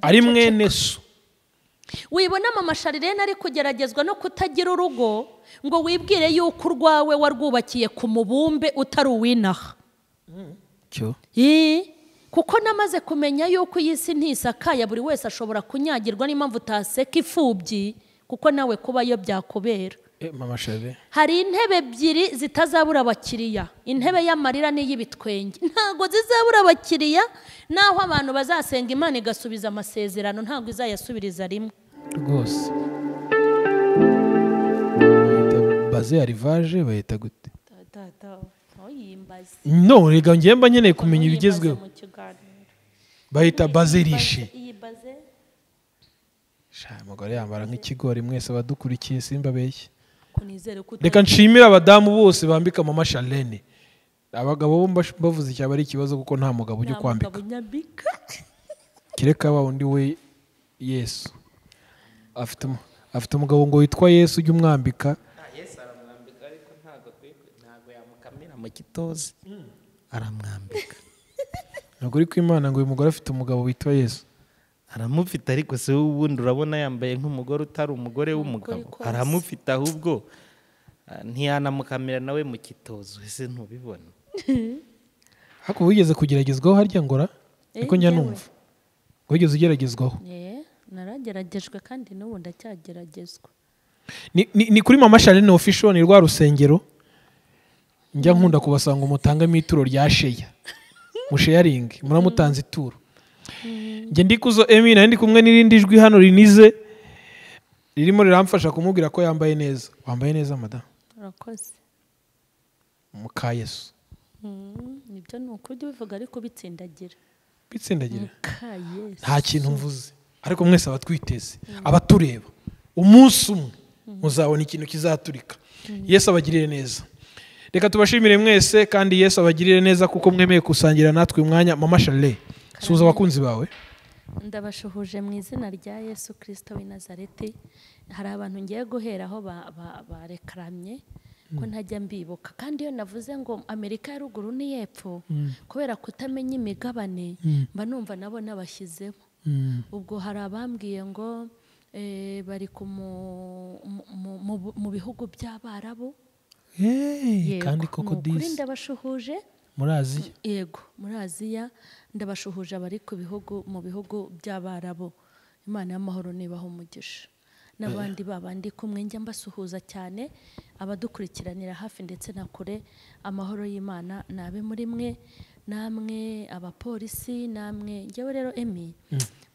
Ari mwene so. Wibona mama Charlene ari kugeragezwa no kutagira urugo ngo wibwire yuko urwawe warwubakiye ku mubumbe utari uwinaha. Cyo. Kuko namaze kumenya yuko iyi si ntisakaya, buri wese ashobora kunyagirwa n'impamvu utaseka ifubyi kuko nawe kuba yo byakubera. Mama Charlene, hari intebe ebyiri zitazabura abakiriya, intebe y'amarira n'iy'ibitwenge. Ntago zizabura abakiriya, naho abantu bazasenga Imana igasubiza amasezerano ntago izayasubiriza rimwe rwose. Baze arrivage bahita gute? No, rega ngiye mba nkeneye kumenya ibigezweho. Bahita baze riche. Sha mugore yambara nk'ikigori, mwese abadukurikiye simba beshye. Reka nshimira abadamu bose bambika mama Charlene. Abagabo bo bavuze icyaba ari ikibazo kuko nta mugabo ujya kwambika. Kireka wa undi we Yesu. Afite umugabo ngo witwa Yesu ujya umwambika. Yesu aramwambika ariko ntago yamukamira mu kitozi. Aramwambika. Ntabwo uri kwimana ngo uyu mugore afite umugabo witwa Yesu. Aramufite ariko se ubundi urabona yambaye nk'umugore utari umugore w'umugabo. Aramufite ahubwo ntiyanamukamira nawe mu kitozo, ese ntubibona? Hako wigeze kugeragezwaho harya ngora? Niko njya numva. Wigeze ugeragezwaho? Narageragejwe kandi n'ubu ndacyageragezwa. Ni kuri mama Charlene official, ni rwa rusengero njya nkunda kubasanga umutanga mituro rya sheya. Musharing muramutanze ituro. Nge ndikuzo Emi nandi kumwe n'irindi jwi hano rinize ririmo riramfasha kumubwira ko yambaye neza. Wambaye neza madam. Urakoze. Muka Yesu. Nibyo nuko ujye ubivuga ariko bitsindagira. Bitsindagira. Muka Yesu. Nta kintu mvuze ariko mwese abatwiteze abatureba umunsi umwe muzabona ikintu kizaturika. Yesu abagirire neza. Reka tubashimire mwese kandi Yesu abagirire neza kuko mwemeye kusangira natwe umwanya. Mama Charlene, suhuza abakunzi bawe. Ndabashuhuje mu izina rya Yesu Kristo w'i Nazareti. Hari abantu ngiye guheraho barekaramye ko ntajya mbibuka, kandi iyo navuze ngo Amerika ya ruguru n'iyepfo kubera kutamenya imigabane mba numva nabo nabashyizemo. Ubwo hari abambwiye ngo bari mu bihugu by'Abarabu. Kandi koko disi ndabashuhuje muri Aziya. Yego, muri Aziya ndabashuhuje abari ku bihugu mu bihugu by'Abarabu. Imana y'amahoro nibaho umugisha. N'abandi babandi kumwe njya mbasuhuza cyane, abadukurikiranira hafi ndetse na kure, amahoro y'Imana nabe muri mwe, namwe abapolisi, namwe njyewe rero Emi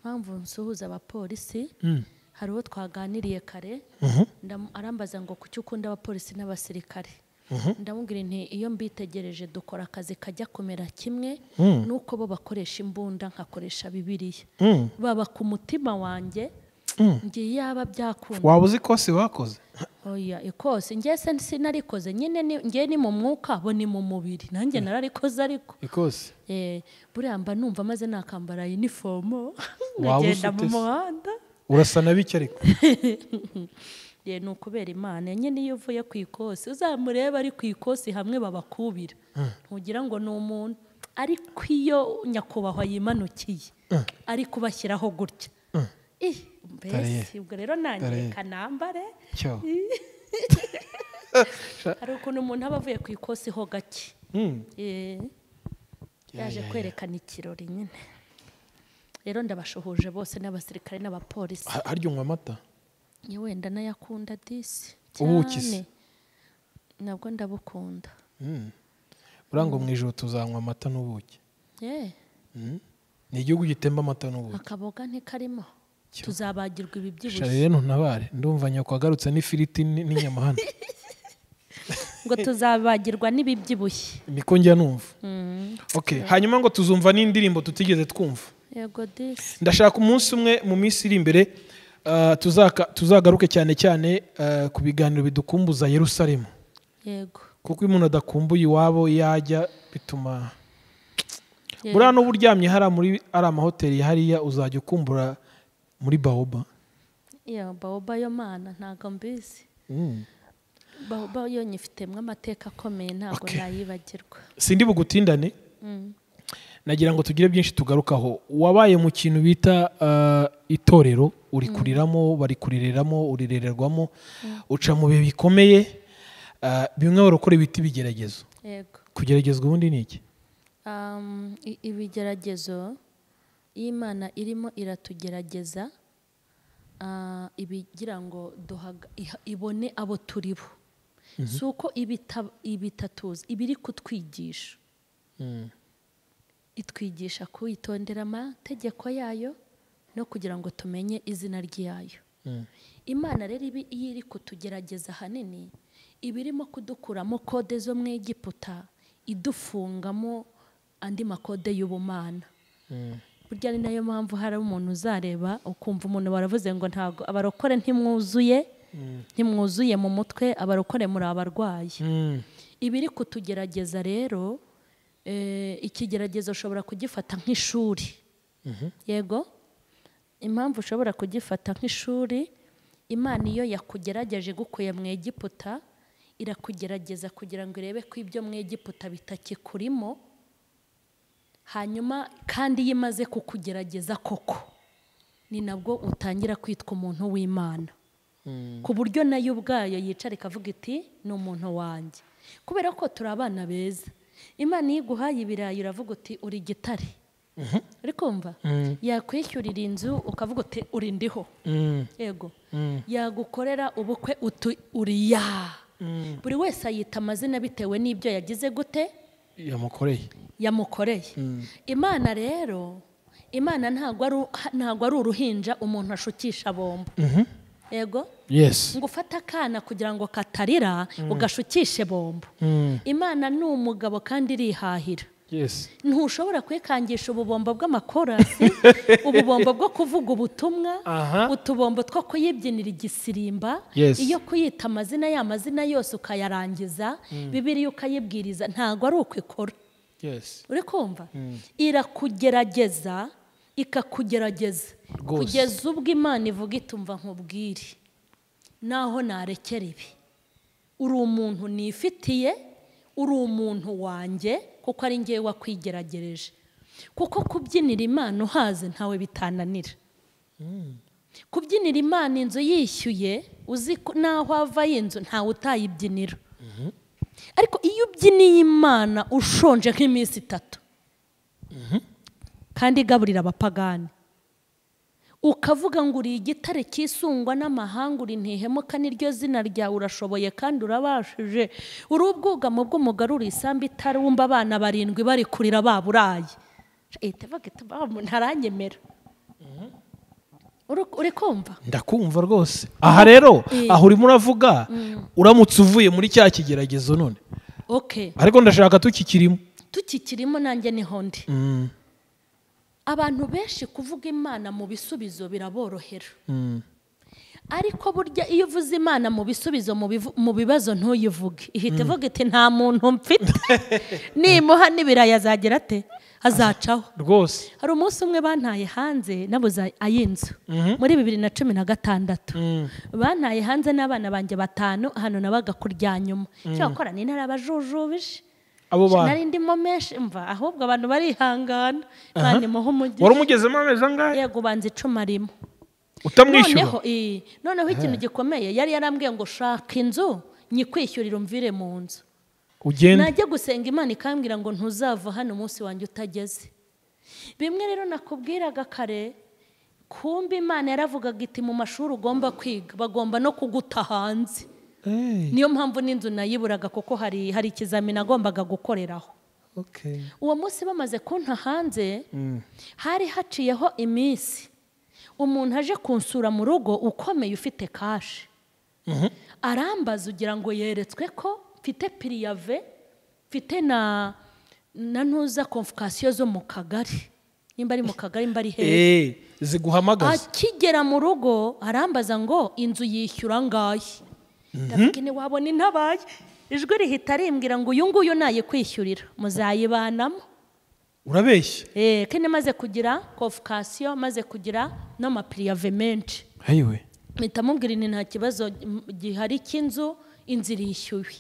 mpamvu nsuhuza abapolisi, hari uwo twaganiriye kare arambaza ngo kuki ukunda abapolisi n'abasirikare. Ndamubwira nti iyo mbitegereje dukora akazi kajya kumera kimwe nuko bo bakoresha imbunda nkakoresha Bibiliya. Baba ku mutima wanjye ngiye yaba byakunda. Waba uzi ikosi wakoze? Oya, ikosi ngiye se sinarikoze nyine, ngiye ni mu mwuka bo ni mu mubiri, nanjye nararikoze ariko ikosi buriya mba numva maze nakambara uniform ngagenda mu muhanda. Urasa na bike ariko. Ni ukubera Imana nyine iyo uvuye ku ikosi uzamureba ari ku ikosi hamwe babakubira ntugira ngo ni umuntu, ariko iyo nyakubahwa yimanukiye ari kubashyiraho gutya. Mbese ubwo rero nanjye kanambare. Hari ukuntu umuntu aba avuye ku ikosi ho gake yaje kwerekana ikirori nyine. Rero ndabashuhuje bose n'abasirikare n'abapolisi. Harya unywa amata? Wenda nayakunda disi cyane. Nabwo ndabukunda. Urango mu ijoro tuzanywa amata n'ubuki. Ni igihugu gitemba amata n'ubuki. Akaboga ntikarimo. Tuzabagirwa ibibyibushye. Charlene ntabare ndumva nyoko agarutse n'ifiriti n'inyama hano. Ngo tuzabagirwa n'ibibyibushye. Niko njya numva. Okay, hanyuma ngo tuzumva n'indirimbo tutigeze twumva. Yego disi. Ndashaka umunsi umwe mu minsi iri imbere tuzagaruke cyane cyane ku biganiro bidukumbuza Yerusalemu. Yego. Kuko iyo umuntu adakumbuye iwabo yajya bituma buriya n'ubu uryamye hariya muri ari amahoteli hariya uzajya ukumbura muri Baoba. Ya Baoba yo mana ntago mbizi. Baoba yo nyifitemo amateka akomeye ntago nayibagirwa. Sindi bugutindane. Nagira ngo tugire byinshi tugarukaho. Wabaye mu kintu bita itorero, urikuriramo, barikurireramo, urirererwamo, uca mu bihe bikomeye, bimwe barokora ibiti bigeragezo. Yego. Kugeragezwa ubundi ni iki? Ibigeragezo Imana irimo iratugerageza, ibigira ngo ibone abo turibo. Suko ibitatuzi ibiri kutwigisha. Itwigisha kwitondera amategeko yayo no kugira ngo tumenye izina ryayo. Imana rero ibi iyo iri kutugerageza hanini ibirimo kudukuramo kode zo mu Egiputa, idufungamo andi makode y'ubumana. Burya ni nayo mpamvu hari umuntu uzareba ukumva umuntu baravuze ngo ntago abarokore ntimwuzuye, ntimwuzuye mu mutwe, abarokore muri abarwayi. Ibiri kutugerageza rero, ikigeragezo ushobora kugifata nk'ishuri. Yego, impamvu ushobora kugifata nk'ishuri, Imana iyo yakugerageje gukuye mu Egiputa, irakugerageza kugira ngo irebe ko ibyo mu Egiputa bitakikurimo. Hanyuma kandi iyo imaze kukugerageza koko, ni nabwo utangira kwitwa umuntu w'Imana. Ku buryo nayo ubwayo yicara ikavuga iti ni umuntu wanjye. Kubera ko turi abana beza, Imana iyo iguhaye ibirayi uravuga uti uri gitare. Uri kumva? Yakwishyurira inzu ukavuga uti uri ndiho. Yego. Yagukorera ubukwe uti uri ya. Buri wese ayita amazina bitewe n'ibyo yagize gute yamukoreye. Imana rero, Imana ntago ari uruhinja umuntu ashukisha bombo. Yego? Yes. Ngo ufate akana kugira ngo katarira ugashukishe bombo. Imana ni umugabo kandi irihahira. Yes. Ntushobora kwikangisha ububombo bw'amakorasi, ububombo bwo kuvuga ubutumwa, utubombo two kuyibyinira igisirimba, iyo kuyita amazina ya mazina yose ukayarangiza, Bibiliya ukayibwiriza, ntago ari uko ikora. Yes. Uri kumva? Irakugerageza, ikakugerageza kugeza ubwo Imana ivuga itumva nkubwire naho narekera ibi. Uri umuntu nifitiye, uri umuntu wanjye, kuko ari ngewe wakwigeragereje. Kuko kubyinira Imana uhaze ntawe bitananira. Kubyinira Imana inzu yishyuye, uzi naho ava y'inzu ntawe utayibyinira. Ariko iyo ubyiniye Imana ushonje nk'iminsi 3, kandi igaburira abapagani, ukavuga ngo uri igitare cyisungwa n'amahanga, uri ntihemuka niryo zina ryawe, urashoboye kandi urabashije, uri ubwugamo bw'umugari, uri isambu itarumba abana 7 bari kurira baburaye. Ntaranyemera. Uri kumva? Ndakumva rwose. Aha rero aho urimo uravuga, uramutse uvuye muri cya kigeragezo none. Okay. Ariko ndashaka tukikirimo. Tukikirimo nanjye niho ndi. Abantu benshi kuvuga Imana mu bisubizo biraborohera. Ariko burya iyo uvuze Imana mu bisubizo mu bibazo ntuyivuge, ihita ivuga iti nta muntu mfite. Nimuha n'ibirayi azagira ate? Azacaho. Rwose. Hari umunsi umwe bantaye hanze nabuze ay'inzu muri 2016. Bantaye hanze n'abana banjye 5, hano nabaga kurya nyuma. Cyakora ni narabajujubije. Abo bantu nari ndimo menshi, mva ahubwo abantu barihangana, bandimuha umugisha. Wari umugezemo amezi angahe? Yego, banze 10 arimo. Utamwishyura? Noneho ikintu gikomeye yari yarambwiye ngo shaka inzu nyikwishyurira umvire mu nzu. Ugende. Najya gusenga Imana ikambwira ngo ntuzava hano umunsi wanjye utageze. Bimwe rero nakubwiraga kare, kumbe Imana yaravugaga iti mu mashuri ugomba kwiga bagomba no kuguta hanze. Niyo mpamvu n'inzu nayiburaga, kuko hari ikizamini agombaga gukoreraho. Okay. Uwo munsi bamaze kunta hanze, hari haciyeho iminsi umuntu aje kunsura mu rugo ukomeye ufite cash. Arambaza ugira ngo yeretswe ko mfite piriyave, mfite na ntuza convocation zo mu kagari. Nimba ari mu kagari mba ari hehe. Ziguhamagaza. Akigera mu rugo arambaza ngo inzu yishyura ngahe. Ndavuga ni wabona intabaye. Ijwi rihita rimbwira ngo uyu nguyu naye kwishyurira muzayibanamo. Urabeshya? Kene maze kugira convocation, maze kugira n'amapiriyave menshi. Ayiwe. Mpita mubwira nti nta kibazo gihari cy'inzu, inzu irishyuwe.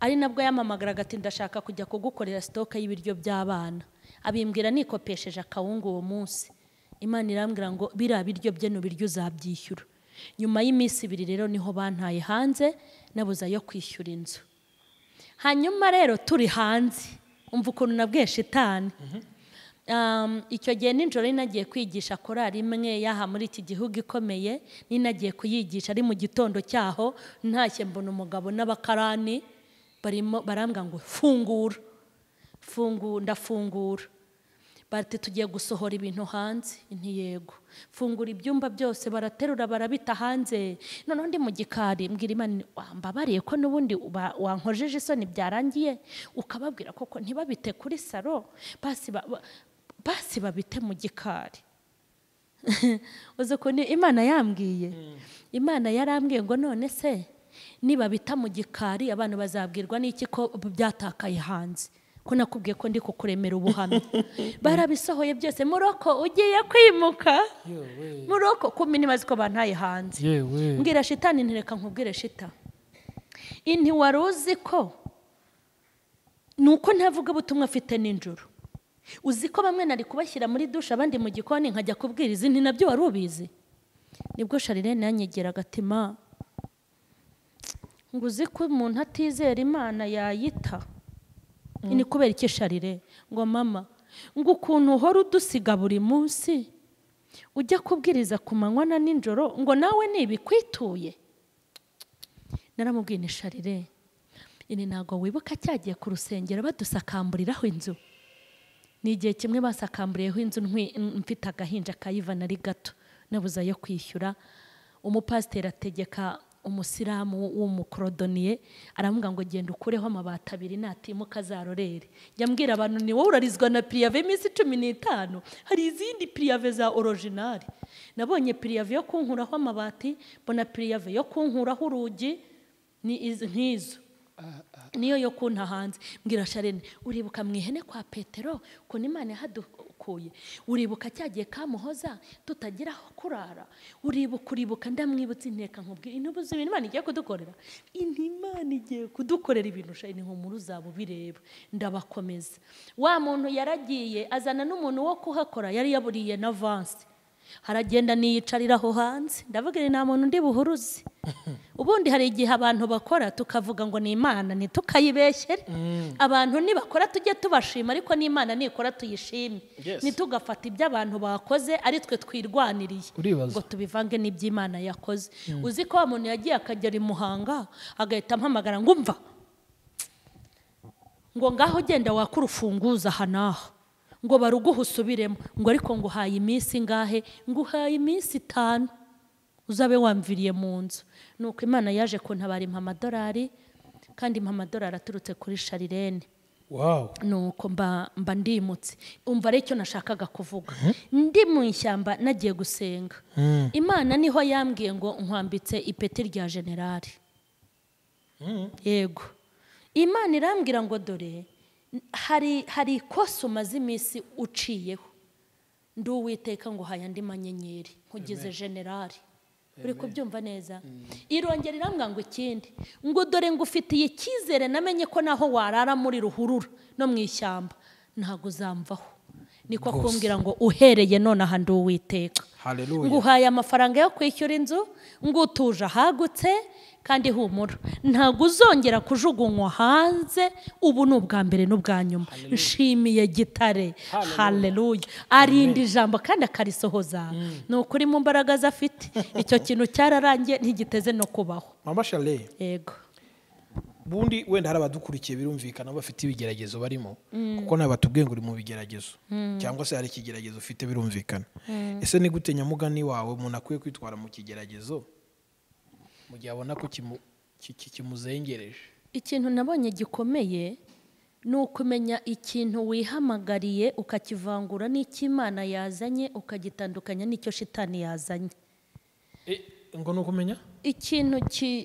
Ari nabwo yamamagaraga ati ndashaka kujya kugukorera stock y'ibiryo by'abana. Abimbwira nikopesheje akawungu uwo munsi. Imana irambwira ngo biriya biryo bye nubiryo uzabyishyura. Nyuma y'iminsi 2 rero niho bantaye hanze, nabuze ayo kwishyura inzu. Hanyuma rero turi hanze, umva ukuntu nabwiye shitani. Icyo gihe nijoro nagiye kwigisha korali imwe yaha muri iki gihugu ikomeye, ninagiye kuyigisha ari mu gitondo cyaho, ntashye mbona umugabo n'abakarani barimo barambwira ngo fungura. Ndafungura. Bati tugiye gusohora ibintu hanze. Nti yego. Fungura ibyumba byose baraterura barabita hanze. Noneho ndi mu gikari mbwira Imana, wambabariye ko nubundi wankojeje isoni byarangiye, ukababwira koko ntibabite kuri saro, basi babite mu gikari. Uzi ukuntu Imana yambwiye? Imana yarambwiye ngo none se nibabita mu gikari abantu bazabwirwa n'iki ko byatakaye hanze? Ko nakubwiye ko ndi kukuremera ubuhamya. Barabisohoye byose. Muroko ugiye kwimuka. Muroko kumi nibazi ko bantaye hanze. Mbwira shitani ntireka nkubwire shita. Inti wari uzi ko nuko ntavuga ubutumwa afite ninjoro. Uzi ko bamwe nari kubashyira muri dusha abandi mu gikoni nkajya kubwiriza, inti nabyo wari ubizi. Nibwo Sharirene yanyegera agatima ngo uzi ko umuntu atizera Imana yayita. Ni kubera iki Sharire? Ngo mama, ngo ukuntu uhora udusiga buri munsi ujya kubwiriza ku manywa na nijoro, ngo nawe nibikwituye. Naramubwiye ni Sharire, ini ntago wibuka cyagiye ku rusengero badusakamburiraho inzu. Ni igihe kimwe basakamburiyeho inzu mfite agahinja kayivana ari gato, nabuze ayo kwishyura. Umupasiteri ategeka umusilamu w'umukorodoniye aramubwira ngo genda ukureho amabati 2 natimuka azarorere. Njya mbwira abantu ni wowe urarizwa na priyave iminsi 15, hari izindi priyave za original. Nabonye priyave yo kunkuraho amabati, mbona priyave yo kunkuraho urugi, ni nk'izo niyo yo kunta hanze. Mbwira Sharene, uribuka mu ihene kwa Petero ko Imana yahadukuye? Uribuka cyagiye kamuhoza tutagira aho kurara? Uribuka ndamwibutsa inteka nkubwira intubuze ibintu Imana igiye kudukorera. Imana igiye kudukorera ibintu Sharene, nk'umuru zabo bireba. Ndabakomeza. Wa muntu yaragiye azana n'umuntu wo kuhakora yari yaburiye na avance. Haragenda niyicariraho hanze, ndavuga nta muntu ndi buhuruzi. Ubundi hari igihe abantu bakora tukavuga ngo ni Imana ntitukayibeshyere. Abantu nibakora tujye tubashima, ariko n'Imana nikora tuyishime. Ntitugafata ibyo abantu bakoze ari twe twirwaniriye ngo tubivange n'iby'Imana yakoze. Uzi ko wa muntu yagiye akagera i Muhanga agahita ampamagara ngo umva, ngo ngaho genda wakura urufunguzo aha n'aha, ngo baruguhe usubiremo, ngo ariko ngo uhaye iminsi ingahe? Ngo uhaye iminsi 5 uzabe wamviriye mu nzu. Nuko Imana yaje kuntabara impa amadolari, kandi impa amadolari aturutse kuri Sharirene. Wow. Nuko mba ndimutse. Umva ari icyo nashakaga kuvuga. Ndi mu ishyamba nagiye gusenga. Imana niho yambwiye ngo nkwambitse ipeti rya generali. Yego. Imana irambwira ngo dore hari ikosa umaze iminsi uciyeho, ndi Uwiteka ngo uhaye andi manyenyeri nkugize generali. Uri kubyumva neza? Irongera irambwira ngo ikindi, ngo dore ngufitiye icyizere, namenye ko naho warara muri ruhurura no mu ishyamba ntago uzamvaho. Niko kumbwira ngo uhereye none aha ndi Uwiteka. Nguhaye amafaranga yo kwishyura inzu, ngutuje ahagutse kandi humura, ntago uzongera kujugunywa hanze. Ubu ni ubwa mbere n'ubwa nyuma. Nshimiye Gitare. Haleluya. Arinda ijambo kandi akarisohoza. Ni ukuri mu mbaraga ze afite. Icyo kintu cyararangiye ntigiteze no kubaho. Mama Charlene. Yego. Bundi wenda hari abadukurikiye birumvikana bafite ibigeragezo barimo, kuko nabatubwiye ngo uri mu bigeragezo cyangwa se hari ikigeragezo ufite birumvikana. Ese ni gute nyamugani wawe umuntu akwiye kwitwara mu kigeragezo mu gihe abona ko kimuzengereje? Ikintu nabonye gikomeye ni ukumenya ikintu wihamagariye ukakivangura n'icy'Imana yazanye, ukagitandukanya n'icyo shitani yazanye. Ngo ni ukumenya ikintu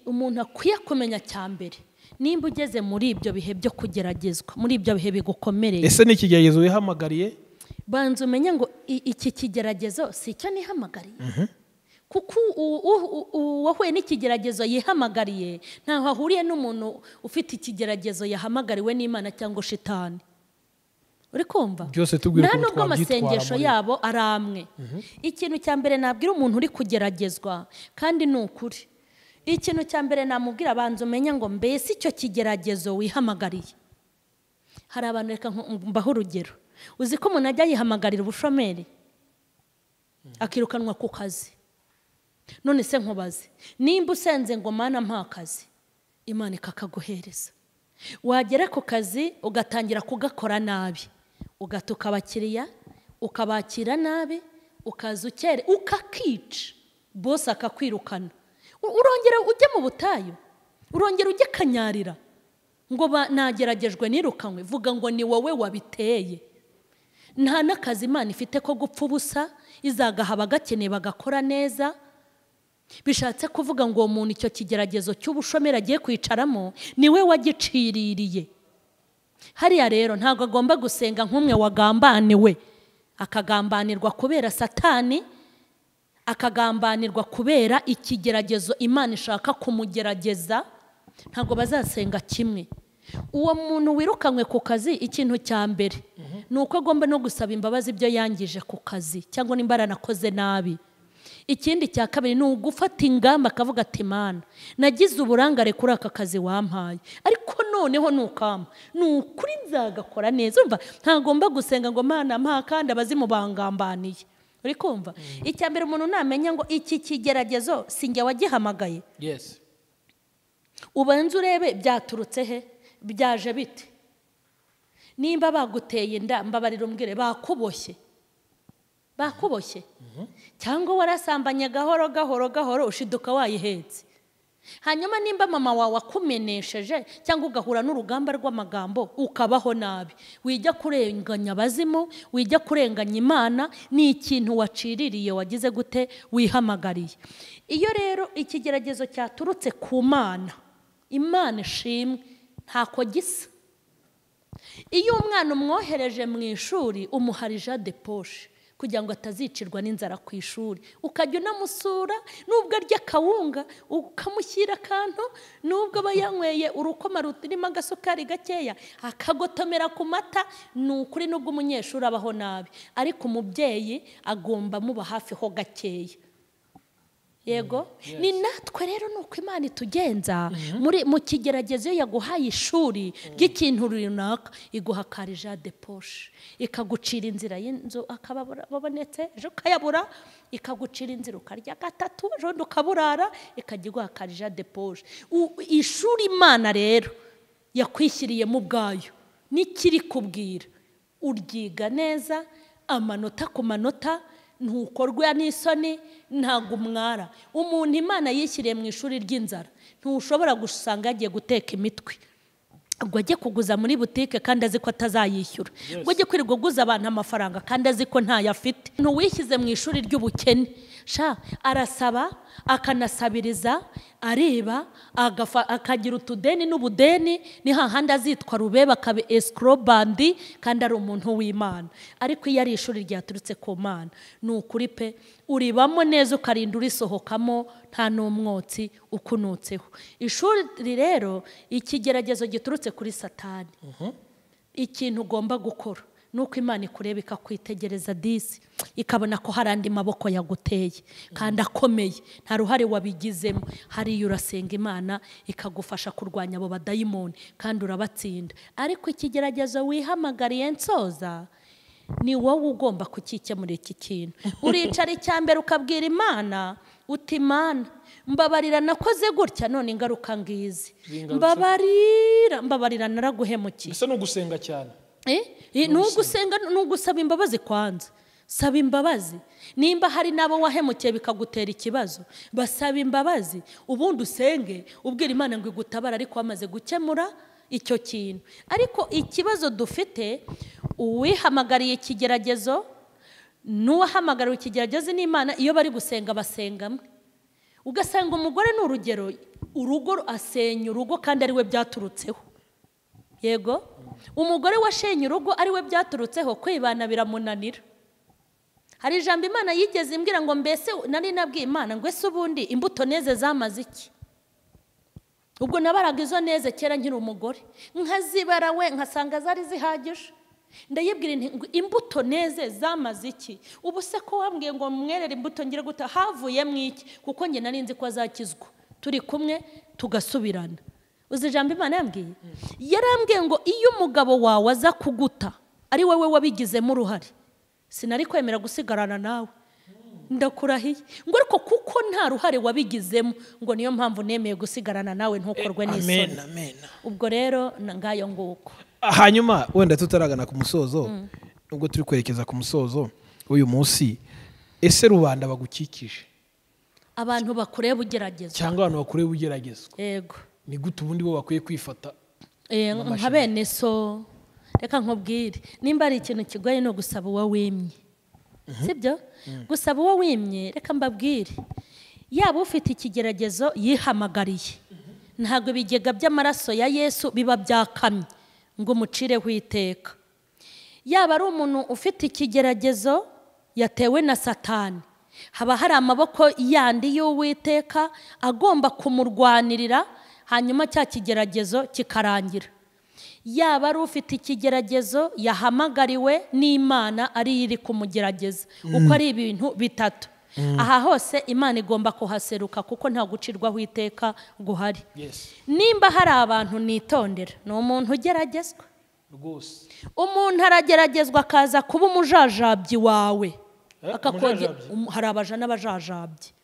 umuntu akwiye kumenya cya mbere, nimba ugeze muri ibyo bihe byo kugeragezwa, muri ibyo bihe bigukomereye, ese ni ikigeragezo wihamagariye? Banza umenye ngo iki kigeragezo si icyo nihamagariye. Kuko uwahuye n'ikigeragezo yihamagariye ntaho ahuriye n'umuntu ufite ikigeragezo yahamagariwe n'Imana cyangwa shitani. Uri kumva? Byose tubwira nta ukuntu nubwo amasengesho twabyitwara muri yabo ari amwe. Ikintu cya mbere nabwira umuntu uri kugeragezwa kandi ni ukuri, ikintu cya mbere namubwira, abanza umenye ngo mbese icyo kigeragezo wihamagariye. Hari abantu, reka mbahe urugero, uzi ko umuntu ajya yihamagarira ubushomeri akirukanwa ku kazi. None se nkubaze, nimba usenze ngo Mana mpa akazi, Imana ikakaguhereza, wagera ku kazi ugatangira kugakora nabi, ugatuka abakiriya, ukabakira nabi, ukaza ukere, ukakica, bose akakwirukana, urongera ujye mu butayu, urongera ujye kanyarira ngo nageragejwe nirukanywe. Vuga ngo ni wowe wabiteye. Nta n'akazi Imana ifite ko gupfa ubusa, izagaha abagakeneye bagakora neza. Bishatse kuvuga ngo uwo muntu icyo kigeragezo cy'ubushomeri agiye kwicaramo niwe wagiciririye. Hariya rero ntabwo agomba gusenga nk'umwe wagambaniwe, akagambanirwa kubera Satani, akagambanirwa kubera ikigeragezo Imana ishaka kumugerageza. Ntabwo bazasenga kimwe. Uwo muntu wirukanywe ku kazi, ikintu cya mbere ni uko agomba no gusaba imbabazi ibyo yangije ku kazi cyangwa nimba yaranakoze nabi. Ikindi cya kabiri ni ugufata ingamba akavuga ati Mana, nagize uburangare kuri aka kazi wampaye, ariko noneho nukama ni ukuri nzagakora neza. Urumva ntagomba gusenga ngo Mana mpa kandi abazimu bangambaniye. Uri kumva? Icya mbere umuntu namenya ngo iki kigeragezo si njye wagihamagaye. Yes. Ubanze urebe byaturutse he, byaje bite. Nimba baguteye inda, mbabarira umbwire, bakuboshye, bakuboshye cyangwa warasambanye gahoro gahoro gahoro ushiduka wayihetse. Hanyuma nimba mama wawe akumenesheje cyangwa ugahura n'urugamba rw'amagambo ukabaho nabi, wijya kurenganya abazimu, wijya kurenganya Imana, ni ikintu waciririye, wagize gute, wihamagariye. Iyo rero ikigeragezo cyaturutse ku Mana, Imana ishimwe, ntako gisa. Iyo umwana umwohereje mu ishuri umuharija de poche kugira ngo atazicirwa n'inzara ku ishuri, ukajya unamusura, nubwo arya kawunga ukamushyira akantu, nubwo aba yanyweye urukoma rurimo agasukari gakeya akagotomera ku mata, ni ukuri nubwo umunyeshuri abaho nabi, ariko umubyeyi agomba muba hafi ho gakeya. Yego. Ni natwe rero nuko Imana itugenza muri mu kigeragezo. Iyo yaguhaye ishuri ry'ikintu runaka, iguha karija de poche, ikagucira inzira y'inzu akaba babonetse, ejo ukayabura, ikagucira inzira ukarya gatatu, ejo ukaburara, ikajya iguha karija de poche. Ishuri Imana rero yakwishyiriyemo ubwayo n'ikiri kubwira, uryiga neza, amanota ku manota, ntukorwa n'isoni, ntabwo umwara. Umuntu Imana yishyiriye mu ishuri ry'inzara ntushobora gusanga yagiye guteka imitwe ngo ajye kuguza muri butike kandi azi ko atazayishyura, ngo ajye kwirirwa aguza abantu amafaranga kandi azi ko ntayo afite. Ntuwishyize mu ishuri ry'ubukene, sha arasaba akanasabiriza, areba akagira utudeni n'ubudeni, ni hahandi azitwa rubeba akaba escrobandi kandi ari umuntu w'Imana. Ariko iyo ari ishuri ryaturutse ku Mana, ni ukuri pe, uribamo neza ukarinda urisohokamo nta n'umwotsi ukunutseho. Ishuri rero ikigeragezo giturutse kuri Satani, ikintu ugomba gukora nuko Imana ikureba ikakwitegereza disi, ikabona ko hari andi maboko yaguteye kandi akomeye, nta ruhare wabigizemo. Hariya urasenga Imana ikagufasha kurwanya abo badayimoni kandi urabatsinda. Ariko ikigeragezo wihamagariye nsoza, ni wowe ugomba kukikemura iki kintu. Uricara icya mbere ukabwira Imana uti Mana mbabarira nakoze gutya none ingaruka ngizi, mbabarira, mbabarira naraguhemukiye. Mbese ni ugusenga cyane. Ni ugusenga, ni ugusaba imbabazi kwanza. Saba imbabazi. Nimba hari nabo wahemukiye bikagutera ikibazo, basaba imbabazi, ubundi usenge ubwira Imana ngo igutabara, ariko wamaze gukemura icyo kintu. Ariko ikibazo dufite, uwihamagariye ikigeragezo n'uwahamagariwe ikigeragezo n'Imana, iyo bari gusenga basengamo. Ugasanga umugore ni urugero, urugo asenya urugo kandi ari we byaturutseho. Yego, umugore washenye urugo ari we byaturutseho, kwibana biramunanira. Hari ijambo Imana yigeze imbwira ngo mbese nari nabwiye Imana ngo ese ubundi imbuto neze zamaze iki? Ubwo nabaraga izo neze kera nkiri umugore, nkazibara we nkasanga zari zihagije. Ndayibwira nti imbuto neze zamaze iki? Ubu se ko wambwiye ngo mwerere imbuto ngire guta havuyemo iki? Kuko njye nari nzi ko azakizwa. Turi kumwe tugasubirana. Uzi ijambo Imana yambwiye? Yarambwiye ngo iyo umugabo wawe aza kuguta ari wowe wabigizemo uruhare, sinari kwemera gusigarana nawe. Ndakurahiye ngo ariko kuko nta ruhare wabigizemo, ngo niyo mpamvu nemeye gusigarana nawe ntukorwe n'isoni. Amen, amen. Ubwo rero ngayo nguko. Hanyuma wenda tutaragana ku musozo, ubwo turi kwerekeza ku musozo uyu munsi, ese rubanda bagukikije, abantu bakureba ugeragezwa cyangwa abantu bakureba ugeragezwa, yego, ni gute ubundi bo bakwiye kwifata? Nka bene so, reka nkubwire, nimba ari ikintu kigoye no gusaba uwo wimye, sibyo? Gusaba uwo wimye, reka mbabwire, yaba ufite ikigeragezo yihamagariye, ntabwo ibigega by'amaraso ya Yesu biba byakamye ngo umucireho iteka. Yaba ari umuntu ufite ikigeragezo yatewe na Satani, haba hari amaboko yandi y'Uwiteka agomba kumurwanirira, hanyuma cya kigeragezo kikarangira. Yaba ari ufite ikigeragezo yahamagariwe n'Imana ari iri kumugerageza, uko ari ibintu bitatu. Aha hose Imana igomba kuhaseruka kuko nta gucirwaho iteka guhari. Nimba hari abantu nitondera, ni umuntu ugeragezwa rwose. Umuntu arageragezwa akaza kuba umujajabyi wawe, hari abaja n'abajajabyi.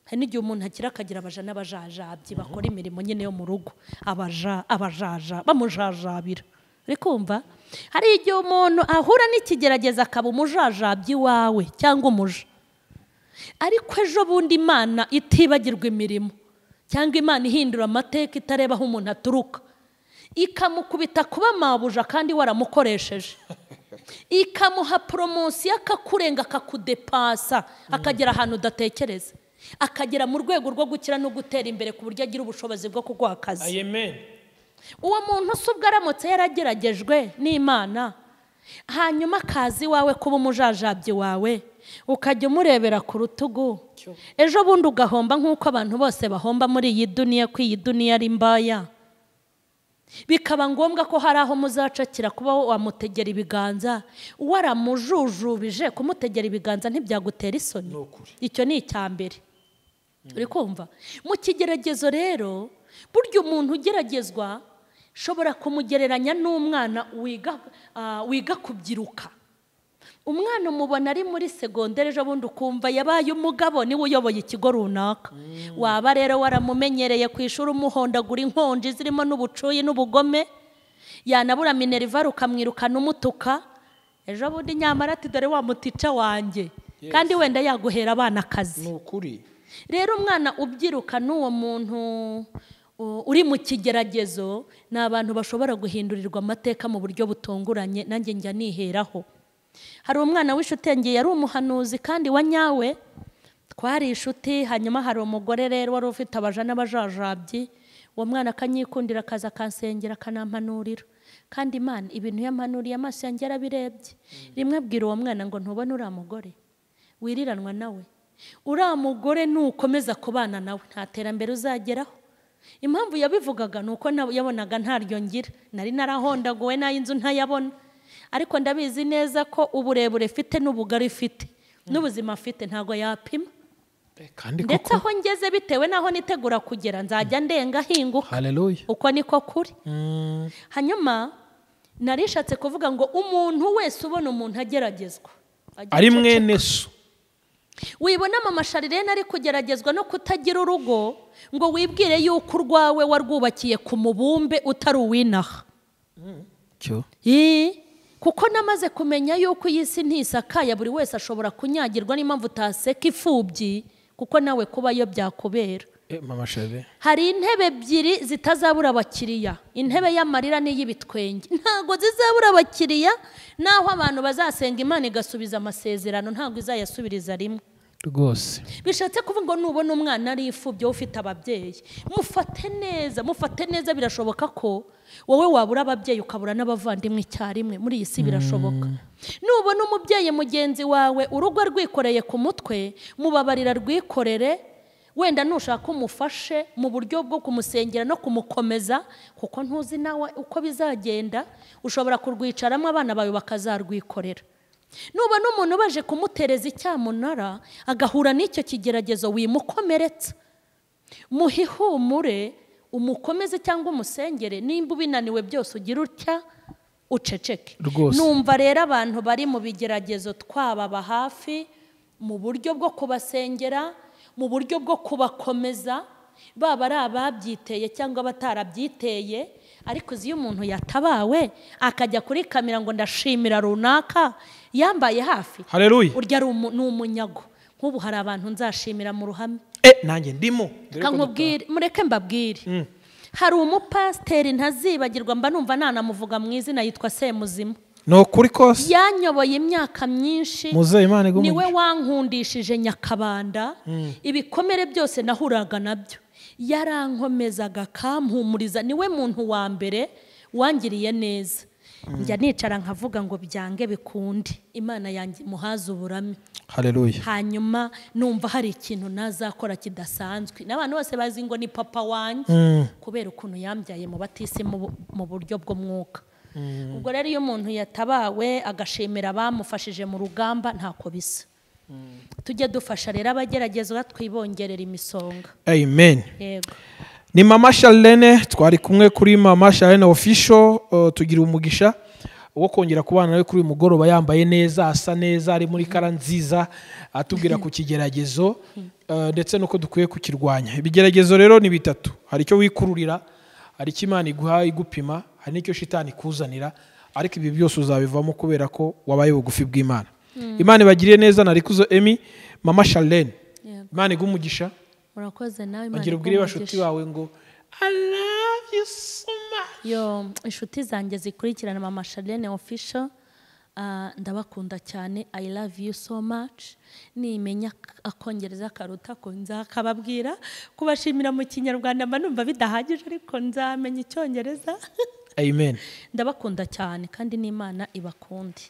Hari n'igihe umuntu akira akagira abaja n'abajajabyi bakora imirimo nyine yo mu rugo, abaja abajaja bamujajabira. Uri kumva? Hari igihe umuntu ahura n'ikigerageza akaba umujajabyi wawe cyangwa umuja, ariko ejo bundi Imana itibagirwa imirimo, cyangwa Imana ihindura amateka itareba aho umuntu aturuka, ikamukubita kuba mabuja kandi waramukoresheje, ikamuha poromosiyo akakurenga akakudepasa, akagera ahantu udatekereza, akagera mu rwego rwo gukira no gutera imbere ku buryo agira ubushobozi bwo kuguha akazi. Amen. Uwo muntu se ubwo aramutse yarageragejwe n'Imana, hanyuma akazi wawe kuba umujajabyi wawe, ukajya umurebera ku rutugu, ejo bundi ugahomba nk'uko abantu bose bahomba muri iyi duniya, ko iyi duniya ari mbaya, bikaba ngombwa ko hari aho muzacakira kuba wamutegera ibiganza. Waramujujubije kumutegera ibiganza ntibyagutera isoni. Icyo ni icya mbere. Uri kumva? Mu kigeragezo rero, burya umuntu ugeragezwa shobora kumugereranya n'umwana wiga kubyiruka. Umwana umubona ari muri segondere, ejo bundi ukumva yabaye umugabo, niwe uyoboye ikigo runaka. Waba rero waramumenyereye ku ishuri umuhondagura inkonji zirimo n'ubucuyi n'ubugome, yanabura minerivare ukamwirukana umutuka, ejo bundi nyamara ati dore wa mutica wanjye, kandi wenda yaguhera abana akazi. Rero umwana ubyiruka n'uwo muntu uri mu kigeragezo ni abantu bashobora guhindurirwa amateka mu buryo butunguranye. Nanjye njya niheraho. Hari umwana w'inshuti yanjye yari umuhanuzi kandi wa nyawe, twari inshuti. Hanyuma hari umugore rero wari ufite abaja n'abajajabyi, uwo mwana akanyikundira akaza akansengera akanampanurira, kandi Imana ibintu yampanuriye amaso yanjye yarabirebye. Rimwe abwira uwo mwana ngo ntubone uriya mugore wiriranwa nawe, uriya mugore nukomeza kubana nawe nta terambere uzageraho. Impamvu yabivugaga ni uko yabonaga ntaryo ngira, nari narahondaguwe n'ay'inzu ntayabona, ariko ndabizi neza ko uburebure mfite n'ubugari mfite n'ubuzima mfite ntago yapima. Ndetse aho ngeze bitewe n'aho nitegura kugera nzajya ndenga hinguka. Haleluya. Uko niko kuri. Hanyuma narishatse kuvuga ngo umuntu wese ubona umuntu ageragezwa ari mwene so, wibona mama Charlene ari kugeragezwa no kutagira urugo, ngo wibwire yuko urwawe warwubakiye ku mubumbe utari uwinaha. Kuko namaze kumenya yuko iyi si ntisakaye, buri wese ashobora kunyagirwa n'impamvu utaseka imfubyi, kuko nawe kubayo byakubera. Mama Charlene, hari intebe ebyiri zitazabura abakiriya, intebe y'amarira n'iy'ibitwenge. Ntago zizabura abakiriya, naho abantu bazasenga Imana igasubiza amasezerano ntago izayasubiriza rimwe rwose. Bishatse kuvuga ngo nubona umwana ari imfubyi ufite ababyeyi, mufate neza, mufate neza. Birashoboka ko wowe wabura ababyeyi ukabura n'abavandimwe icyarimwe, muri iyi si birashoboka. Nubona umubyeyi mugenzi wawe urugo rwikoreye ku mutwe, mubabarira rwikorere, Wenda nushaka umufashe mu buryo bwo kumusengera no kumukomeza, kuko ntuzi nawe uko bizagenda. Ushobora kurwicaramo abana bawe bakazarwikorera. Nubona umuntu baje kumutereza icyamunara agahura n'icyo kigeragezo, wimukomeretsa, muhihumure, umukomeze cyangwa umusengere. Nimba ubinaniwe byose ugira utya uceceke. Numva rero abantu bari mu bigeragezo twababa hafi mu buryo bwo kubasengera, mu buryo bwo kubakomeza, baba ari ababyiteye cyangwa batarabyiteye. Ariko iyo umuntu yatabawe akajya kuri kamera ngo ndashimira runaka yambaye hafi, haleluya, urya ni umunyago. Nk'ubu hari abantu nzashimira mu ruhame. Nanjye ndimo. Kankubwire, mureke mbabwire. Hari umupasiteri ntazibagirwa, mba numva nanamuvuga mu izina, yitwa Semuzima. No kuri kose yanyoboye imyaka myinshi, niwe wankundishije Nyakabanda. Ibikomere byose nahuraga nabyo yarankomezaga akampumuriza. Niwe muntu wa mbere wangiriye neza. Njya nicara nkavuga ngo byange bikunde, Imana yanjye muhaze uburame. Haleluya. Hanyuma numva hari ikintu nazakora kidasanzwe, n'abantu bose bazi ngo ni papa wanjye kubera ukuntu yambyaye mu batisi mu buryo bw'umwuka. Ubwo rero iyo umuntu yatabawe agashimira abamufashije mu rugamba, ntako bisa. Tujye dufasha rero abageragezwa, twibongerera imisonga. Amen. Yego. Ni Mama Charlene, twari kumwe kuri Mama Charlene Official. Tugira umugisha wo kongera kubana nawe kuri uyu mugoroba, yambaye neza, asa neza, ari muri kara nziza, atubwira ku kigeragezo ndetse nuko dukwiye kukirwanya. Ibigeragezo rero ni bitatu: hari icyo wikururira, hari icyo Imana iguha igupima, hari n'icyo shitani ikuzanira. Ariko ibi byose uzabivamo kubera ko wabaye bugufi bw'Imana. Imana ibagiriye neza. Narikuzo Emmy, Mama Charlene, Imana igumugisha. Murakoze nawe. Imana ongera ubwire bashuti bawe ngo I love you so much. Yo, inshuti zanjye zikurikirana Mama Charlene Official, ndabakunda cyane. I love you so much. Nimenya akongereza karuta ko nzakababwira, kubashimira mu Kinyarwanda mba numva bidahagije, ariko nzamenya Icyongereza. Amen. Ndabakunda cyane kandi n'Imana ibakunde.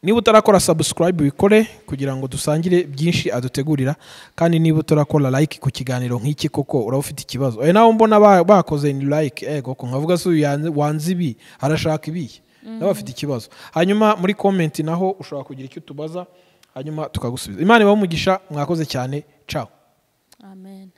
Niba utarakora subscribe wikore kugira ngo dusangire byinshi adutegurira, kandi niba utarakora like ku kiganiro nk'iki koko uraba ufite ikibazo. Nawe mbona bakoze ni like, koko nkavuga se wanze ibi arashaka ibi, nawe afite ikibazo. Hanyuma muri comment naho ushobora kugira icyo utubaza, hanyuma tukagusubiza. Imana ibahe umugisha, mwakoze cyane. Ciao. Amen.